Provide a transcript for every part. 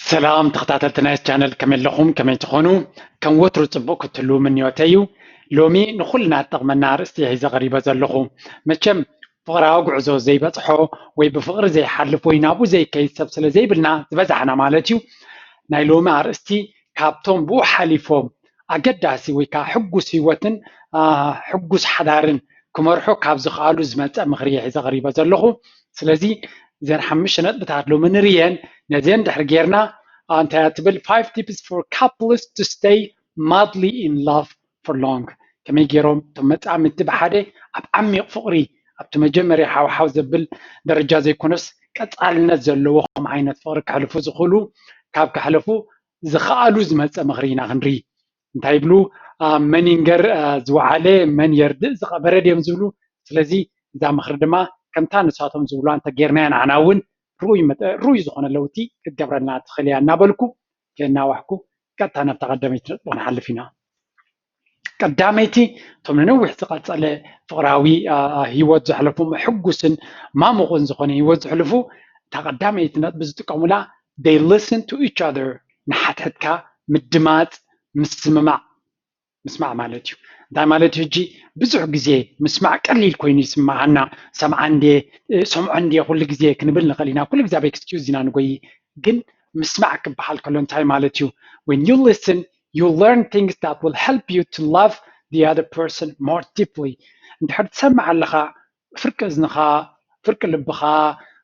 ሰላም ተኸታተልቲ ናይ ቻነል፣ ከመይ ኣለኹም? ከመይ ትኾኑ? ከም ወትሩ ጽቡቕ ክትህልዉ ምንዮተይ እዩ። ሎሚ ንኹልና ዝጠቕመና ኣርእስቲ ሒዘ ቀሪበ ዘለኹ። መቸም ፍቕራዊ ጉዕዞ ዘይበጽሖ ወይ ብፍቕሪ ዘይሓልፍ ወይ ናብኡ ዘይከይድ ሰብ ስለ ዘይብልና ዝበዛሕና ማለት እዩ። ናይ ሎሚ ኣርእስቲ ካብቶም ብኡ ሓሊፎም ኣገዳሲ ወይ ከዓ ሕጉስ ህይወትን ሕጉስ ሓዳርን ክመርሑ ካብ ዝኽኣሉ ዝመፀ ምኽሪ ሒዘ ቀሪበ ዘለኹ። ስለዚ እዘን ሓሙሽተ ነጥብታት ሎሚ ንርእየን፣ ነዚአን ድሕሪ ጌርና እንታይ ትብል? Five tips for couples to stay madly in love for long። ከመይ ገይሮም እቶም መጻምድቲ ብሓደ ኣብ ዓሚቕ ፍቕሪ ኣብቲ መጀመርያ ሓውሓው ዘብል ደረጃ ዘይኮነስ ቀጻልነት ዘለዎ ከም ዓይነት ፍቕሪ ከሕልፉ ዝኽእሉ ካብ ከሕልፉ ዝኽኣሉ ዝመጸ ምኽሪ ኢና ክንርኢ። እንታይ ይብሉ? መን ይንገር ዝወዓለ መን የርድእ ዝቐበረ ድዮም ዝብሉ። ስለዚ እዛ ምኽሪ ድማ ከምታ ንሳቶም ዝብሉ እንተ ጌርናያ ንዓና እውን ርኡይ ዝኾነ ለውጢ ክትገብረልና ትኽእል እያ እናበልኩ ከናዋሕኩ ቀጥታ ናብታ ቀዳመይቲ ነጥቢ ክንሓልፍ ኢና። ቀዳመይቲ እቶም ንነዊሕ ዝቐጸለ ፍቕራዊ ህይወት ዘሕለፉ ሕጉስን ማሙቕን ዝኾነ ህይወት ዘሕልፉ እታ ቀዳመይቲ ነጥቢ ዝጥቀሙላ they listen to each other፣ ንሓድሕድካ ምድማፅ ምስምማዕ ምስማዕ ማለት እዩ። እንታይ ማለት እዩ? ሕጂ ብዙሕ ግዜ ምስማዕ ቀሊል ኮይኑ ይስምዓና። ሰምዓ እንድየ ሰምዖ እንድየ ኩሉ ግዜ ክንብል ንኽእል ኢና። ኩሉ ግዜ ኣብ excuse ኢና ንጎይ። ግን ምስማዕ ክበሃል ከሎ እንታይ ማለት እዩ? When you listen, you learn things that will help you to love the other person more deeply። እንድሕር ትሰምዕ ኣለኻ ፍርቂ እዝንኻ፣ ፍርቂ ልብኻ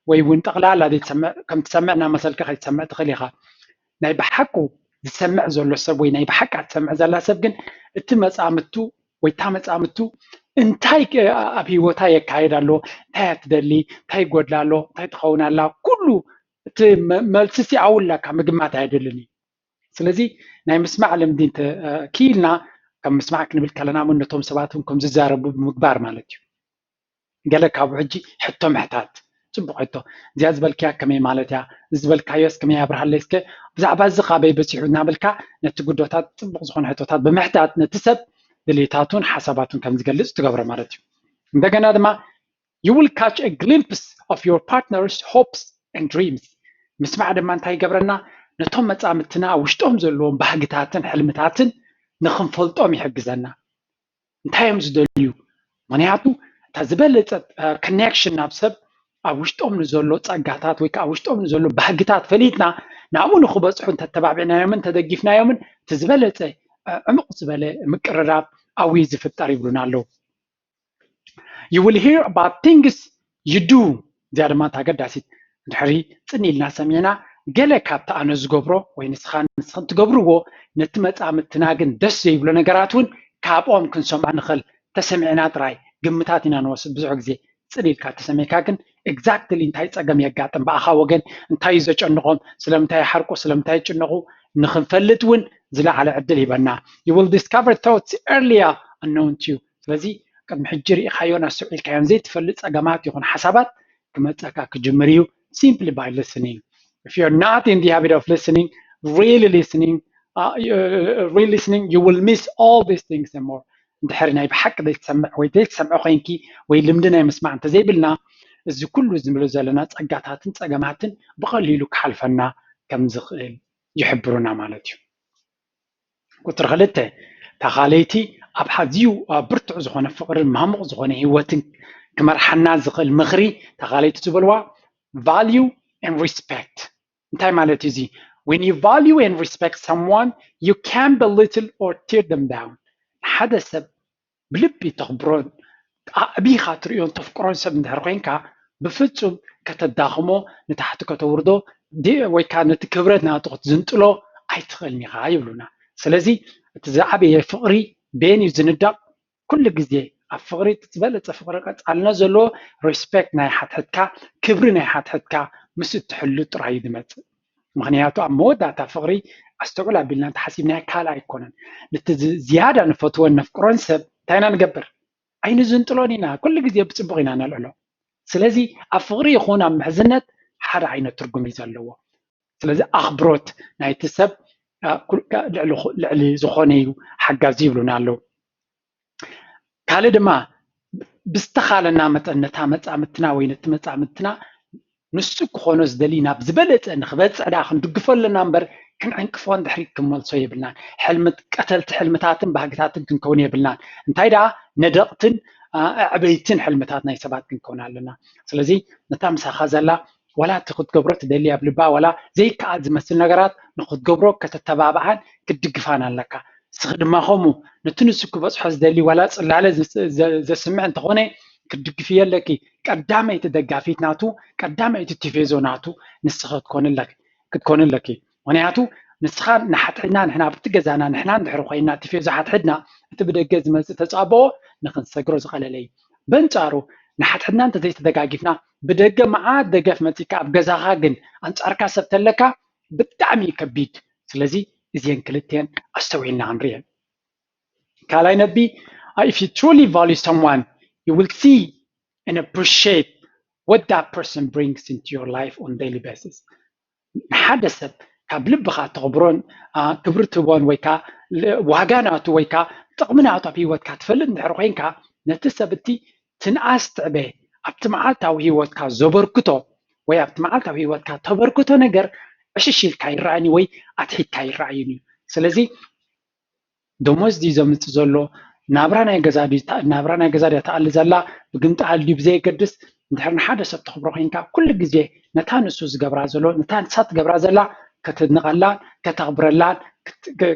ወይ እውን ጠቕላላ ዘይትሰምዕ ከም ትሰምዕ እናመሰልካ ከይትሰምዕ ትኽእል ኢኻ። ናይ ብሓቁ ዝሰምዕ ዘሎ ሰብ ወይ ናይ ብሓቂ ትሰምዕ ዘላ ሰብ ግን እቲ መጻምቱ ወይ እታ መጻምቱ እንታይ ኣብ ህይወታ የካየድ ኣሎ፣ እንታይ እያ ትደሊ፣ እንታይ ይጎድላ ኣሎ፣ እንታይ ትኸውን ኣላ፣ ኩሉ እቲ መልሲ ሲ ኣውላካ ምግማት ኣየድልን እዩ። ስለዚ ናይ ምስማዕ ልምዲ ክኢልና ከም ምስማዕ ክንብል ከለና እውን ነቶም ሰባት እውን ከም ዝዛረቡ ብምግባር ማለት እዩ። ገለ ካብኡ ሕጂ ሕቶ ምሕታት፣ ጽቡቕ ሕቶ፣ እዚኣ ዝበልክያ ከመይ ማለት እያ፣ እዚ ዝበልካዮስ ከመይ ኣብርሃለይ እስከ፣ ብዛዕባ እዚ ካበይ በጺሑ እናበልካ ነቲ ጉዶታት ጽቡቕ ዝኾነ ሕቶታት ብምሕታት ነቲ ሰብ ድሌታቱን ሓሳባቱን ከም ዝገልጽ ትገብሮ ማለት እዩ። እንደገና ድማ you will catch a glimpse of your partner's hopes and dreams። ምስማዕ ድማ እንታይ ይገብረና? ነቶም መጻምድትና ውሽጦም ዘለዎም ባህግታትን ሕልምታትን ንኽንፈልጦም ይሕግዘና። እንታይ እዮም ዝደልዩ? ምክንያቱ እታ ዝበለፀ connection ናብ ሰብ ኣብ ውሽጦም ንዘሎ ፀጋታት ወይ ከዓ ኣብ ውሽጦም ንዘሎ ባህግታት ፈሊጥና ናብኡ ንክበፅሑ እንተተባቢዕናዮምን እንተደጊፍናዮምን እቲ ዝበለፀ ዕሙቕ ዝበለ ምቅርራብ ኣብኡ ዝፍጠር ይብሉና ኣለዉ። You will hear about things you do። እዚኣ ድማ እታ ኣገዳሲት፣ እንድሕሪ ፅን ኢልና ሰሚዕና ገለ ካብቲ ኣነ ዝገብሮ ወይ ንስኻ ንስኽን ትገብርዎ ነቲ መፃምድትና ግን ደስ ዘይብሎ ነገራት እውን ካብኦም ክንሰምዖ ንኽእል። ተሰሚዕና ጥራይ ግምታት ኢና ንወስድ። ብዙሕ ግዜ ፅን ኢልካ ተሰሚዕካ ግን exactly እንታይ ፀገም የጋጥም ብኣኻ ወገን፣ እንታይ እዩ ዘጨንቖም፣ ስለምንታይ ይሓርቁ፣ ስለምንታይ ይጭነቑ ንኽንፈልጥ እውን ዝለዓለ ዕድል ይበና። You will discover thoughts earlier unknown to you። ስለዚ ቅድሚ ሕጂ ርኢኻዮን ኣስተውዒልካዮን ዘይትፈልጥ ፀገማት ይኹን ሓሳባት ክመፀካ ክጅምር እዩ። Simply by listening. If you're not in the habit of listening, really listening, uh, really listening, you will miss all these things and more. እንድሕሪ ናይ ብሓቂ ዘይትሰምዕ ወይ ዘይትሰምዖ ኮይንኪ ወይ ልምዲ ናይ ምስማዕ እንተዘይብልና እዚ ኩሉ ዝንብሎ ዘለና ፀጋታትን ፀገማትን ብቐሊሉ ክሓልፈና ከም ዝኽእል ይሕብሩና ማለት እዩ። ቁፅሪ ክልተ፣ ተኻለይቲ ኣብ ሓዝዩ ብርቱዕ ዝኾነ ፍቕርን ማሙቕ ዝኾነ ህይወትን ክመርሓና ዝኽእል ምኽሪ ተኻለይቲ ዝበልዋ value and respect። እንታይ ማለት እዩ እዚ? When you value and respect someone, you can belittle or tear them down። ሓደ ሰብ ብልቢ ተኽብሮን ኣዕቢኻ ትርእዮን ተፍቅሮን ሰብ እንድሕር ኮይንካ ብፍጹም ከተዳኽሞ፣ ንታሕቲ ከተውርዶ ወይ ከዓ ነቲ ክብረት ናቱ ክትዝንጥሎ ኣይትኽእልን ኢኻ ይብሉና። ስለዚ እቲ ዝዓበየ ፍቕሪ ቤን እዩ ዝንዳቕ። ኩሉ ግዜ ኣብ ፍቕሪ ዝበለፀ ፍቕሪ ቀፃልነት ዘለዎ respect ናይ ሓትሕትካ ክብሪ ናይ ሓትሕትካ ምስ እትሕሉ ጥራይ እዩ ዝመፅእ። ምክንያቱ ኣብ መወዳእታ ፍቕሪ ኣስተውዕል ኣቢልና እንተሓሲብናዮ ካልእ ኣይኮነን። ነቲ ዝያዳ ንፈትዎን ነፍቅሮን ሰብ እንታይ ኢና ንገብር? ኣይንዝንጥሎን ኢና። ኩሉ ግዜ ብፅቡቕ ኢና ነልዕሎ። ስለዚ ኣብ ፍቕሪ ይኹን ኣብ ምሕዝነት ሓደ ዓይነት ትርጉም እዩ ዘለዎ። ስለዚ ኣኽብሮት ናይቲ ሰብ ልዕሊ ዝኾነ እዩ ሓጋዚ ይብሉና ኣለዉ። ካልእ ድማ ብዝተኻለና መጠን ነታ መጻምትና ወይ ነቲ መጻምትና ንሱ ክኾኖ ዝደሊ ናብ ዝበለፀ ንክበፅሕ ደኣ ክንድግፎ ኣለና እምበር ክንዕንቅፎ ንድሕሪት ክንመልሶ የብልናን። ሕልምት ቀተልቲ ሕልምታትን ባህግታትን ክንከውን የብልናን። እንታይ ደኣ ነደቕትን ኣዕበይትን ሕልምታት ናይ ሰባት ክንከውን ኣለና። ስለዚ ነታ ምሳኻ ዘላ ዋላ እቲ ክትገብሮ ትደሊ ኣብ ልባ ዋላ ዘይከኣል ዝመስል ነገራት ንክትገብሮ ከተተባብዓን ክትድግፋን ኣለካ። ንስኺ ድማ ከምኡ ነቲ ንሱ ክበፅሖ ዝደሊ ዋላ ፅላለ ዘስምዕ እንተኾነ ክትድግፍዮ ኣለኪ። ቀዳመይቲ ደጋፊት ናቱ፣ ቀዳመይቲ ቲፌዞ ናቱ ንስኺ ክትኮኒ ኣለኪ። ምክንያቱ ንስኻ ንሓድሕድና ንሕና ኣብቲ ገዛና ንሕና እንድሕሪ ኮይና ቲፌዞ ሓድሕድና እቲ ብደገ ዝመፅእ ተፃብኦ ንክንሰግሮ ዝቐለለ እዩ። በንፃሩ ንሓድሕድና እንተዘይተደጋጊፍና ብደገ መዓት ደገፍ መፂካ ኣብ ገዛኻ ግን ኣንፃርካ ሰብ ተለካ ብጣዕሚ እዩ ከቢድ። ስለዚ እዚአን ክልቲአን ኣስተውዒልና ክንሪአን። ካልኣይ ነቢ if you truly value someone you will see and appreciate what that person brings into your life on daily basis። ንሓደ ሰብ ካብ ልብኻ ተኽብሮን ክብሪ ትህቦን ወይ ከዓ ዋጋ ናቱ ወይ ከዓ ጥቕሚ ናቱ ኣብ ህይወትካ ትፈልጥ እንድሕር ኮይንካ ነቲ ሰብ እቲ ትንኣስ ትዕበ ኣብቲ መዓልታዊ ህይወትካ ዘበርክቶ ወይ ኣብቲ መዓልታዊ ህይወትካ ተበርክቶ ነገር ዕሽሽ ኢልካ ይረኣኒ ወይ ኣትሒትካ ይረኣዩን እዩ። ስለዚ ደሞዝ ድዩ ዘምፅእ ዘሎ ናብራ ናይ ገዛ ናብራ ናይ ገዛ ድያ ትኣሊ ዘላ ብግምጣል ድዩ ብዘየገድስ እንድሕር ንሓደ ሰብ ተኽብሮ ኮይንካ ኩሉ ግዜ ነታ ንሱ ዝገብራ ዘሎ ነታ ንሳ ትገብራ ዘላ ከተድንቐላን ከተኽብረላን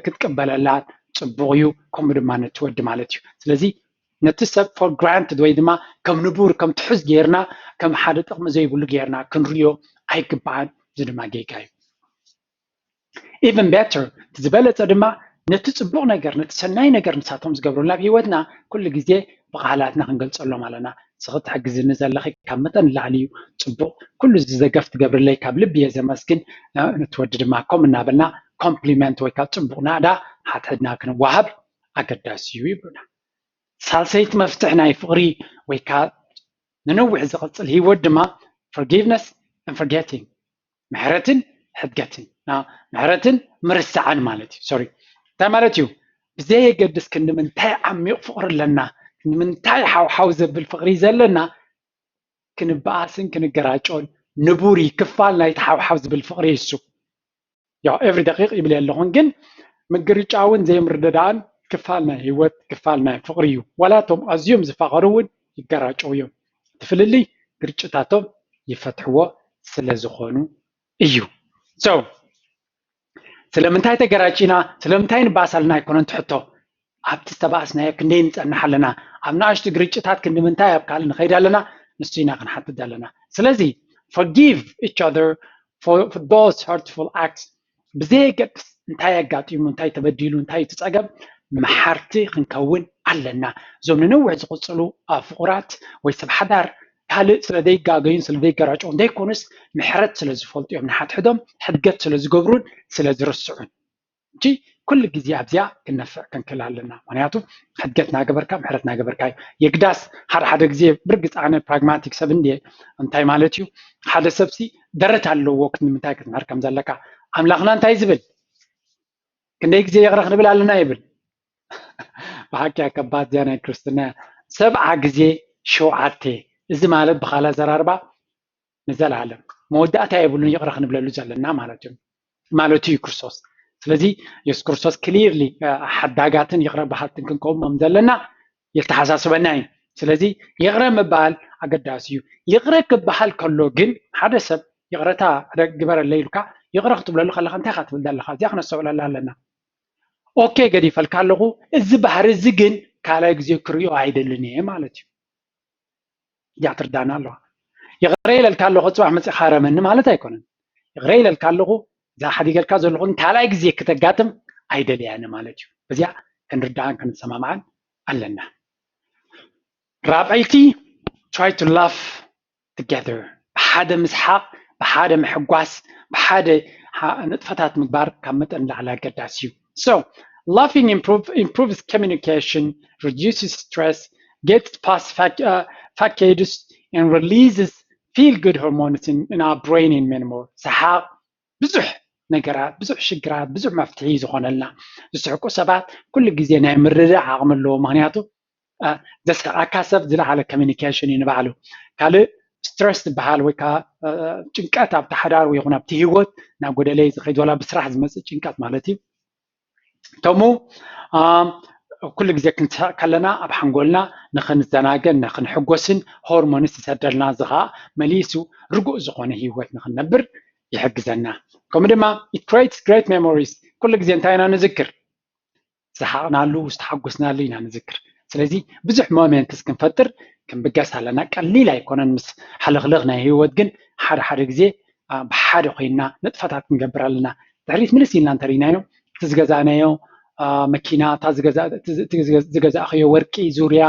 ክትቅበለላን ፅቡቕ እዩ። ከምኡ ድማ ነቲ ወዲ ማለት እዩ። ስለዚ ነቲ ሰብ for granted ወይ ድማ ከም ንቡር ከም ትሑዝ ጌርና ከም ሓደ ጥቕሚ ዘይብሉ ጌርና ክንሪኦ ኣይግባኣን። እዚ ድማ ጌጋ እዩ። Even better እቲ ዝበለፀ ድማ ነቲ ፅቡቕ ነገር ነቲ ሰናይ ነገር ንሳቶም ዝገብሩልና ኣብ ህይወትና ኩሉ ግዜ ብቃላትና ክንገልፀሎም ኣለና። ንስኺ ትሕግዝኒ ዘለኺ ካብ መጠን ንላዕሊ እዩ ፅቡቕ። ኩሉ እዚ ደገፍ ትገብርለይ ካብ ልቢ እየ ዘመስግን። ነቲ ወዲ ድማ ከምኡ እናበልና ኮምፕሊመንት ወይ ከዓ ፅቡቕ ናእዳ ሓድሕድና ክንወሃብ ኣገዳሲ እዩ ይብሉና። ሳልሰይቲ መፍትሕ ናይ ፍቕሪ ወይ ከዓ ንነዊሕ ዝቕፅል ህይወት ድማ forgiveness and forgetting ምሕረትን ሕድገትን ምሕረትን ምርሳዕን ማለት እዩ። ሶሪ እንታይ ማለት እዩ? ብዘየገድስ ክንዲ ምንታይ ዓሚቕ ፍቕሪ ኣለና ክንዲ ምንታይ ሓውሓው ዘብል ፍቕሪ ዘለና ክንበኣስን ክንገራጮን ንቡር እዩ። ክፋል ናይቲ ሓውሓው ዝብል ፍቕሪ እዩ እሱ። ያው every ደቂቕ ይብል ኣለኹን ግን ምግርጫውን ዘይምርድዳእን ክፋል ናይ ህይወት ክፋል ናይ ፍቕሪ እዩ። ዋላ እቶም ኣዝዮም ዝፋቐሩ እውን ይገራጨው እዮም። እቲ ፍልልይ ግርጭታቶም ይፈትሕዎ ስለ ዝኾኑ እዩ። So ስለምንታይ ተገራጭና ስለምንታይ ንባእስ ኣለና ኣይኮነን ትሕቶ ኣብቲ ዝተባእስናዮ ክንደይ ንፀንሕ ኣለና ኣብ ንኣሽቱ ግርጭታት ክንዲ ምንታይ ኣብ ካልእ ንኸይድ ኣለና ንሱ ኢና ክንሓትት ኣለና። ስለዚ forgive each other for, for those hurtful acts ብዘየገድስ እንታይ ኣጋጢሙ እንታይ ተበዲሉ እንታይ እቲ ፀገም መሓርቲ ክንከውን ኣለና። እዞም ንነዊሕ ዝቕፅሉ ፍቑራት ወይ ሰብ ሓዳር ካልእ ስለ ዘይጋገዩን ስለ ዘይገራጨውን ዘይኮኑስ ምሕረት ስለ ዝፈልጡ እዮም ንሓድሕዶም ሕድገት ስለ ዝገብሩን ስለ ዝርስዑን እንጂ ኩሉ ግዜ ኣብዚኣ ክነፍዕ ክንክል ኣለና። ምክንያቱ ሕድገት ናገበርካ ምሕረት ናገበርካ እዩ። የግዳስ ሓደ ሓደ ግዜ ብርግፅ ኣነ pragmatic ሰብ እንድየ እንታይ ማለት እዩ ሓደ ሰብሲ ደረት ኣለዎ ክንዲ ምንታይ ክትምሕር ከም ዘለካ ኣምላኽና እንታይ ዝብል ክንደይ ግዜ ይቕረ ክንብል ኣለና ይብል። ብሓቂ እያ ከባድ እዚኣ ናይ ክርስትና እያ። ሰብዓ ግዜ ሸውዓተ እዚ ማለት ብኻልእ ኣዘራርባ ንዘለኣለም መወዳእታ የብሉን ይቕረ ክንብለሉ ዘለና ማለት እዩ ማለቱ እዩ ክርስቶስ። ስለዚ የሱስ ክርስቶስ clearly ሓዳጋትን ይቕረ በሃልትን ክንከውን ከም ዘለና የተሓሳስበና እዩ። ስለዚ ይቕረ ምባል ኣገዳሲ እዩ። ይቕረ ክበሃል ከሎ ግን ሓደ ሰብ ይቕረታ ግበረለይ ኢሉካ ይቕረ ክትብለሉ ከለኻ እንታይ ኢኻ ትብል ዘለኻ? እዚኣ ክነስተውዕለላ ኣለና። ኦኬ ገዲፈልካ ኣለኹ፣ እዚ ባህሪ እዚ ግን ካልኣይ ግዜ ክርእዮ ኣይደልን እየ ማለት እዩ። እዚኣ ትርዳና ኣለዋ። ይቕረ ኢለልካ ኣለኹ፣ ፅባሕ መፂእኻ ረመኒ ማለት ኣይኮነን። ይቕረ ኢለልካ ኣለኹ፣ እዛ ሓዲገልካ ዘለኹ ካልኣይ ግዜ ክተጋጥም ኣይደልያን ማለት እዩ። እዚኣ ክንርዳእን ክንሰማማዕን ኣለና። ራብዐይቲ try to laugh together ብሓደ ምስሓቕ ብሓደ ምሕጓስ ብሓደ ንጥፈታት ምግባር ካብ መጠን ላዕሊ ኣገዳሲ እዩ። So laughing improve, improves communication, reduces stress, gets past fac- uh, facades and releases feel good hormones in, in our brain and many more. ሰሓቕ ብዙሕ ነገራት ብዙሕ ሽግራት ብዙሕ መፍትሒ ዝኾነልና ዝስሕቁ ሰባት ኩሉ ግዜ ናይ ምርዳእ ዓቕሚ ኣለዎ። ምክንያቱ ዘስሕቀካ ሰብ ዝለዓለ communication እዩ ንባዕሉ። ካልእ ስትረስ ዝበሃል ወይ ከዓ ጭንቀት ኣብቲ ሓዳር ወይ ይኹን ኣብቲ ህይወት ናብ ጎደለይ ዝኸይድ ዋላ ብስራሕ ዝመፅእ ጭንቀት ማለት እዩ። ተሙ ኩሉ ግዜ ክንስሕቕ ከለና ኣብ ሓንጎልና ንኽንዘናገን ንኽንሕጎስን ሆርሞንስ ይሰደልና፣ እዚ ኸዓ መሊሱ ርጉእ ዝኾነ ህይወት ንኽንነብር ይሕግዘና። ከምኡ ድማ it creates great memories። ኩሉ ግዜ እንታይ ኢና ንዝክር? ዝሰሓቕናሉ ዝተሓጎስናሉ ኢና ንዝክር። ስለዚ ብዙሕ ሞሜንትስ ክንፈጥር ክንብገስ ኣለና። ቀሊል ኣይኮነን። ምስ ሓለኽለኽ ናይ ህይወት ግን ሓደ ሓደ ግዜ ብሓደ ኮይንና ንጥፈታት ክንገብር ኣለና። ድሕሪት ምልስ ኢልና እንተሪእናዮ እቲ ዝገዛእናዮ መኪና፣ ዝገዛእካዮ ወርቂ፣ ዙርያ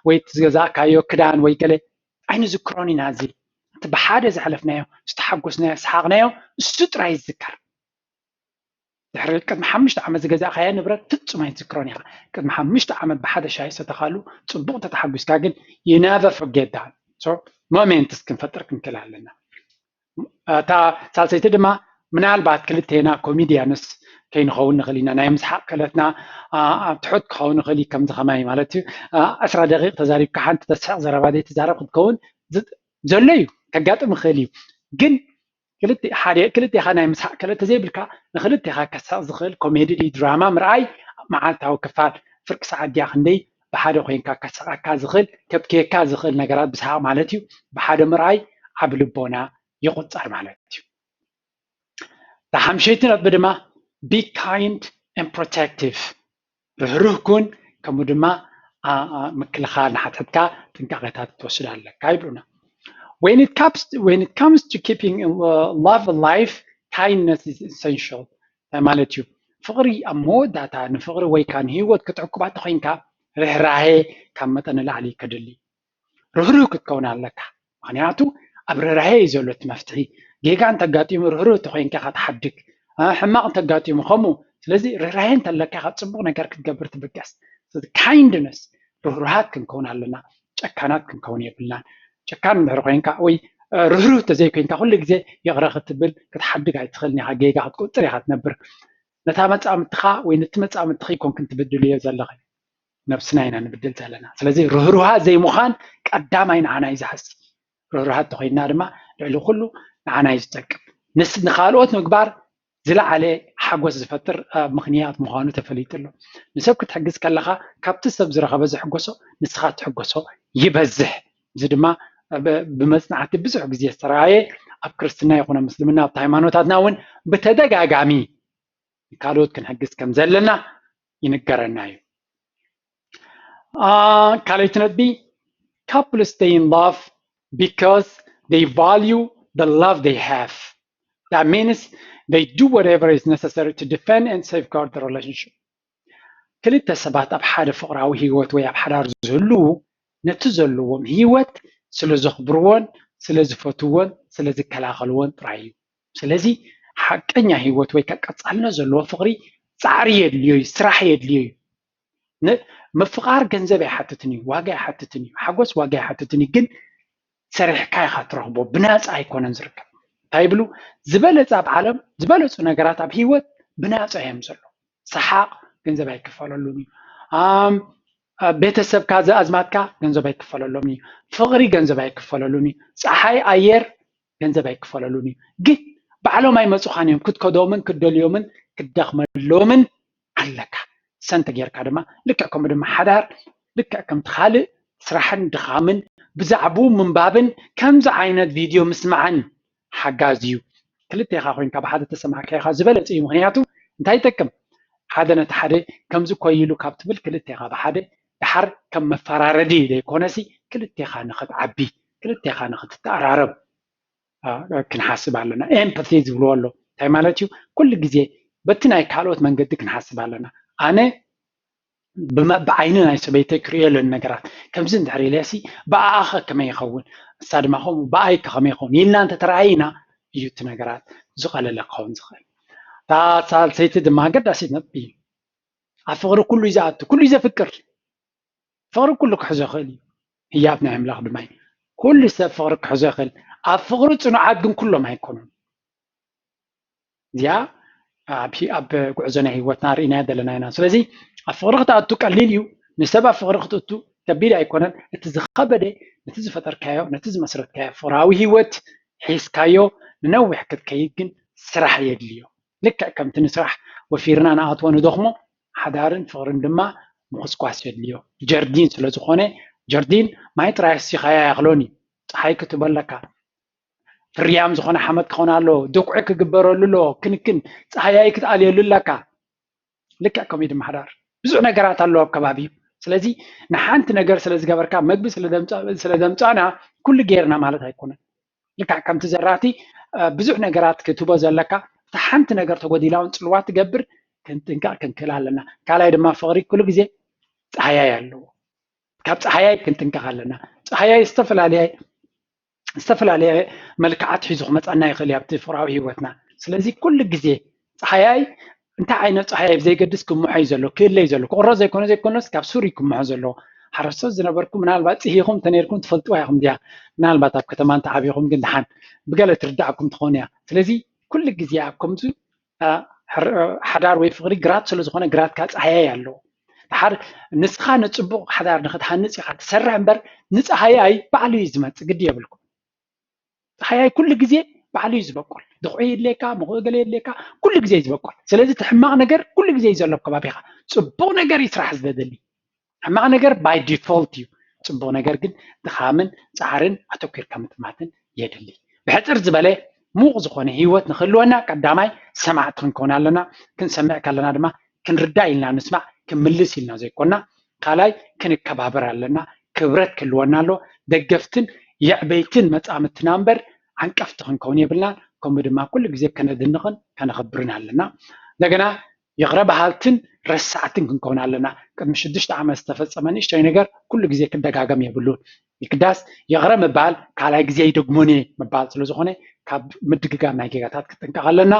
ወይ ዝገዛእካዮ ክዳን ወይ ገለ ኣይንዝክሮን ኢና። እዚ እቲ ብሓደ ዘሕለፍናዮ ዝተሓጎስናዮ ዝሰሓቕናዮ እሱ ጥራይ ይዝከር። ድሕሪ ቅድሚ ሓሙሽተ ዓመት ዝገዛእካዮ ንብረት ፍጹም ኣይትዝክሮን ኢኻ። ቅድሚ ሓሙሽተ ዓመት ብሓደ ሻሂ ሰተኻሉ ጽቡቕ ተተሓጒስካ ግን you never forget that። So ሞሜንትስ ክንፈጥር ክንክእል ኣለና። እታ ሳልሰይቲ ድማ ምናልባት ክልቴና ኮሚድያንስ ከይንኸውን ንኽእል ኢና። ናይ ምስሓቕ ክእለትና ኣብ ትሑት ክኸውን ይኽእል እዩ። ከምዚ ከማይ ማለት እዩ። ዕስራ ደቂቕ ተዛሪብካ ሓንቲ ተስሕቕ ዘረባ ዘይትዛረብ ክትከውን ዘሎ እዩ፣ ከጋጥም ይኽእል እዩ። ግን ክልተ ሓደ ክልቴኻ ናይ ምስሓቕ ክእለት ተዘይብልካ ንክልቴኻ ከስሕቕ ዝኽእል ኮሜዲ ድዩ ድራማ ምርኣይ መዓልታዊ ክፋል ፍርቂ ሰዓት ድያ ክንደይ ብሓደ ኮይንካ ከስሕቐካ ዝኽእል ከብክየካ ዝኽእል ነገራት ብሰሓቕ ማለት እዩ ብሓደ ምርኣይ ዓቢ ልቦና ይቑጸር ማለት እዩ። እታ ሓምሸይቲ ነጥቢ ድማ be kind and protective፣ ርህሩህ ኩን፣ ከምኡ ድማ ምክልኻል ንሓትሕትካ ጥንቃቄታት ክትወስድ ኣለካ ይብሉና። When it comes when it comes to keeping love alive, kindness is essential። እንታይ ማለት እዩ? ፍቕሪ ኣብ መወዳእታ ንፍቕሪ ወይ ከዓ ንህይወት ክትዕቁባ እንተኮይንካ ርህራሄ ካብ መጠን ንላዕሊ ከድሊ። ርህሩህ ክትከውን ኣለካ። ምክንያቱ ኣብ ርህራሄ እዩ ዘሎ እቲ መፍትሒ። ጌጋ እንተጋጢሙ ርህሩህ እንተኮይንካ ኢኻ ትሓድግ፣ ሕማቕ እንተጋጢሙ ከምኡ። ስለዚ ርህራሄ እንተለካ ኢኻ ፅቡቕ ነገር ክትገብር ትብገስ። ስለዚ ካይንድነስ፣ ርህሩሃት ክንከውን ኣለና፣ ጨካናት ክንከውን የብልናን። ጨካን እንድሕር ኮይንካ ወይ ርህሩህ እንተዘይኮይንካ ኩሉ ግዜ ይቕረ ክትብል ክትሓድግ ኣይትኽእልን ኢኻ። ጌጋ ክትቁፅር ኢኻ ትነብር። ነታ መፃምድትኻ ወይ ነቲ መፃምድትኺ ኣይኮንክን ትብድልዮ ዘለኺ፣ ነብስና ኢና ንብድል ዘለና። ስለዚ ርህሩሃት ዘይምዃን ቀዳማይ ንዓና እዩ ዝሃሲ። ርህሩሃት እንተኮይንና ድማ ልዕሊ ኩሉ ንዓና እዩ ዝጠቅም። ንስ ንኻልኦት ምግባር ዝለዓለ ሓጎስ ዝፈጥር ምኽንያት ምዃኑ ተፈሊጡ ኣሎ። ንሰብ ክትሕግዝ ከለኻ ካብቲ ሰብ ዝረኸበ ዝሕጎሶ ንስኻ ትሕጎሶ ይበዝሕ። እዚ ድማ ብመጽናዕቲ ብዙሕ ግዜ ዝተረኣየ ኣብ ክርስትና ይኹን ኣብ ምስልምና ኣብቲ ሃይማኖታትና እውን ብተደጋጋሚ ካልኦት ክንሕግዝ ከም ዘለና ይንገረና እዩ። ካልኣይቲ ነጥቢ couples stay in love because they value the love they have. That means they do whatever is necessary to defend and safeguard the relationship. ክልተ ሰባት ኣብ ሓደ ፍቕራዊ ህይወት ወይ ኣብ ሓዳር ዝህልዉ ነቲ ዘለዎም ህይወት ስለ ዘኽብርዎን ስለ ዝፈትውዎን ስለ ዝከላኸልዎን ጥራይ እዩ። ስለዚ ሓቀኛ ህይወት ወይ ከዓ ቀፃልነት ዘለዎ ፍቕሪ ፃዕሪ የድልዮ እዩ፣ ስራሕ የድልዮ እዩ። ምፍቓር ገንዘብ ኣይሓትትን እዩ፣ ዋጋ ኣይሓትትን እዩ፣ ሓጎስ ዋጋ ኣይሓትትን እዩ። ግን ሰሪሕካ ኢኻ ትረኽቦ፣ ብናፃ ኣይኮነን ዝርከብ። እንታይ ይብሉ? ዝበለፀ ኣብ ዓለም ዝበለፁ ነገራት ኣብ ህይወት ብናፃ እዮም ዘሎ። ሰሓቕ ገንዘብ ኣይክፈለሉን እዩ። ቤተሰብካ ዝኣዝማትካ ገንዘብ ኣይክፈለሎም እዩ። ፍቕሪ ገንዘብ ኣይክፈለሉን እዩ። ፀሓይ ኣየር ገንዘብ ኣይክፈለሉን እዩ። ግን ባዕሎም ኣይመፁኻን እዮም። ክትከዶምን ክትደልዮምን ክትደኽመሎምን ኣለካ። ሰንተ ጌርካ ድማ ልክዕ ከምኡ ድማ ሓዳር ልክዕ ከምቲ ካልእ ስራሕን ድኻምን ብዛዕብኡ ምንባብን ከምዚ ዓይነት ቪድዮ ምስማዕን ሓጋዚ እዩ። ክልቴኻ ኮይንካ ብሓደ ተሰማዕካይኻ ዝበለፀ እዩ። ምክንያቱ እንታይ ይጠቅም? ሓደ ነቲ ሓደ ከምዚ እኮ ኢሉ ካብ ትብል ክልቴኻ ብሓደ ድሓር ከም መፈራረዲ ዘይኮነሲ ክልቴኻ ንክትዓቢ ክልቴኻ ንክትተኣራረብ ክንሓስብ ኣለና። ኤምፓቲ ዝብልዎ ኣሎ። እንታይ ማለት እዩ? ኩሉ ግዜ በቲ ናይ ካልኦት መንገዲ ክንሓስብ ኣለና። ኣነ ብዓይኒ ናይ ሰበይተይ ክርእዮ ኣለኒ ነገራት ከምዚ እንድሕር ኢለሲ ብኣኣኸ ከመይ ይኸውን? እሳ ድማ ከምኡ ብኣይ ከመይ ይኸውን ኢልና እንተተረኣይና እዩ እቲ ነገራት ዝቐለለ ክኸውን ዝኽእል። እታ ሳልሰይቲ ድማ ኣገዳሲት ነጥቢ እዩ። ኣብ ፍቕሪ ኩሉ እዩ ዝኣቱ፣ ኩሉ እዩ ዘፍቅር። ፍቕሪ ኩሉ ክሕዞ ይኽእል እዩ። ህያብ ናይ ኣምላኽ ድማ እዩ። ኩሉ ሰብ ፍቕሪ ክሕዞ ይኽእል። ኣብ ፍቕሪ ጽኑዓት ግን ኩሎም ኣይኮኑን። እዚኣ ኣብ ጉዕዞ ናይ ህይወትና ርኢናያ ዘለና ኢና። ስለዚ ኣብ ፍቕሪ ክትኣቱ ቀሊል እዩ። ንሰብ ኣብ ፍቕሪ ክትእቱ ከቢድ ኣይኮነን። እቲ ዝኸበደ ነቲ ዝፈጠርካዮ፣ ነቲ ዝመስረትካዮ ፍቕራዊ ህይወት ሒዝካዮ ንነዊሕ ክትከይድ ግን ስራሕ የድልዮ። ልክዕ ከምቲ ንስራሕ ወፊርና ንኣትዎ ንደኽሞ፣ ሓዳርን ፍቕርን ድማ ምኹስኳስ የድልዮ። ጀርዲን ስለ ዝኾነ፣ ጀርዲን ማይ ጥራይ ኣስቲኻያ ኣይኽሎን እዩ። ፀሓይ ክትበለካ፣ ፍርያም ዝኾነ ሓመድ ክኾን ኣለዎ፣ ድኩዒ ክግበረሉ ኣለዎ፣ ክንክን ፀሃያይ ክትኣልየሉ ኣለካ። ልክዕ ከምኡ ድማ ሓዳር ብዙሕ ነገራት ኣለዎ ኣብ ከባቢ እዩ። ስለዚ ንሓንቲ ነገር ስለ ዝገበርካ፣ መግቢ ስለ ዘምፃእና ኩሉ ጌርና ማለት ኣይኮነን። ልክዕ ከምቲ ዘራእቲ ብዙሕ ነገራት ክትቦ ዘለካ፣ እታ ሓንቲ ነገር ተጎዲላ እውን ፅልዋ ትገብር። ክንጥንቀቕ ክንክእል ኣለና። ካልኣይ ድማ ፍቕሪ ኩሉ ግዜ ፀሃያይ ኣለዎ። ካብ ፀሃያይ ክንጥንቀቕ ኣለና። ፀሃያይ ዝተፈላለየ ዝተፈላለየ መልክዓት ሒዙ ክመፀና ይኽእል እዩ ኣብቲ ፍቕራዊ ህይወትና። ስለዚ ኩሉ ግዜ ፀሃያይ እንታይ ዓይነት ፀሃያይ ብዘይገድስ ክምሖ እዩ ዘሎ፣ ክእለ እዩ ዘሎ። ክቕሮ ዘይኮነ ዘይኮነስ ካብ ሱር እዩ ክምሖ ዘለዎ። ሓረስቶት ዝነበርኩም ምናልባት ፅሂኹም ተነይርኩም ትፈልጥዋ ኢኹም ድያ? ምናልባት ኣብ ከተማ እንተዓቢኹም ግን ድሓን ብገለ ትርዳእኩም ትኾን እያ። ስለዚ ኩሉ ግዜ ኣብ ከምዚ ሓዳር ወይ ፍቕሪ ግራት ስለ ዝኾነ፣ ግራት ከዓ ፀሃያይ ኣለዎ። ድሓር ንስኻ ንፅቡቕ ሓዳር ንክትሃንፅ ኢኻ ትሰርሕ እምበር፣ ንፀሃያይ ባዕሉ እዩ ዝመፅእ፣ ግዲ የብልኩም። ፀሃያይ ኩሉ ግዜ ባዕሉ እዩ ዝበቁል። ድኹዒ የድልየካ፣ ምኹ ገለ የድልየካ፣ ኩሉ ግዜ እዩ ዝበቁል። ስለዚ እቲ ሕማቕ ነገር ኩሉ ግዜ እዩ ዘሎ ኣብ ከባቢኻ። ፅቡቕ ነገር እዩ ስራሕ ዝደሊ። ሕማቕ ነገር ባይ ዲፎልት እዩ። ፅቡቕ ነገር ግን ድኻምን ፃዕርን ኣተኪርካ ምጥማትን የድሊ። ብሕፅር ዝበለ ምዉቕ ዝኾነ ህይወት ንክህልወና ቀዳማይ ሰማዕቲ ክንከውን ኣለና። ክንሰምዕ ከለና ድማ ክንርዳእ ኢልና ንስማዕ፣ ክንምልስ ኢልና ዘይኮና። ካልኣይ ክንከባበር ኣለና። ክብረት ክህልወና ኣሎ። ደገፍትን የዕበይትን መፃምድትና እምበር ዓንቀፍቲ ክንከውን የብልናን። ከምኡ ድማ ኩሉ ግዜ ከነድንቕን ከነኽብርን ኣለና። እንደገና ይቕረ በሃልትን ረሳዕትን ክንከውን ኣለና። ቅድሚ ሽዱሽተ ዓመት ዝተፈፀመ ንእሽተይ ነገር ኩሉ ግዜ ክደጋገም የብሉን። ይግዳስ ይቕረ ምባል ካልኣይ ግዜ ይደግሞን እየ ምባል ስለ ዝኾነ ካብ ምድግጋም ናይ ጌጋታት ክጥንቀቕ ኣለና።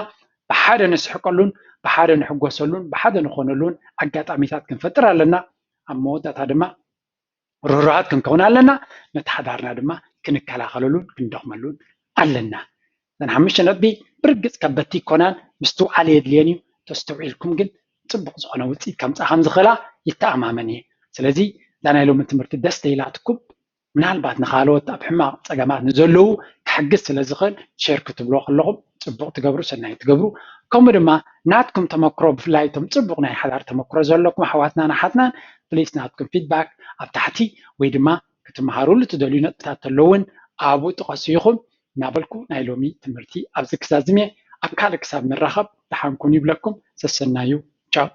ብሓደ ንስሕቀሉን ብሓደ ንሕጎሰሉን ብሓደ ንኾነሉን ኣጋጣሚታት ክንፈጥር ኣለና። ኣብ መወዳእታ ድማ ርህሩሃት ክንከውን ኣለና። ነቲ ሓዳርና ድማ ክንከላኸለሉን ክንደኽመሉን ኣለና። እዘን ሓሙሽተ ነጥቢ ብርግፅ ከበድቲ ይኮናን፣ ምስትውዓል የድልየን እዩ። ተስተውዒልኩም ግን ፅቡቕ ዝኾነ ውፅኢት ከምፃ ከም ዝኽእላ ይተኣማመን እየ። ስለዚ እዛ ናይ ሎሚ ትምህርቲ ደስ ተይላትኩም፣ ምናልባት ንኻልኦት ኣብ ሕማቕ ፀገማት ንዘለዉ ክሕግዝ ስለ ዝኽእል ሼር ክትብሎ ከለኹም ፅቡቕ ትገብሩ፣ ሰናይ ትገብሩ። ከምኡ ድማ ናትኩም ተመክሮ፣ ብፍላይ እቶም ፅቡቕ ናይ ሓዳር ተመክሮ ዘለኩም ኣሕዋትናን ኣሓትናን ፕሊስ ናትኩም ፊድባክ ኣብ ታሕቲ ወይ ድማ ክትመሃሩሉ ትደልዩ ነጥብታት ተለውን ኣብኡ ጥቐሱ ኢኹም እናበልኩ ናይ ሎሚ ትምህርቲ ኣብዚ ክዛዝም እየ። ኣብ ካልእ ክሳብ ንራኸብ ደሓን ኩኑ ይብለኩም። ሰሰናዩ። ቻው።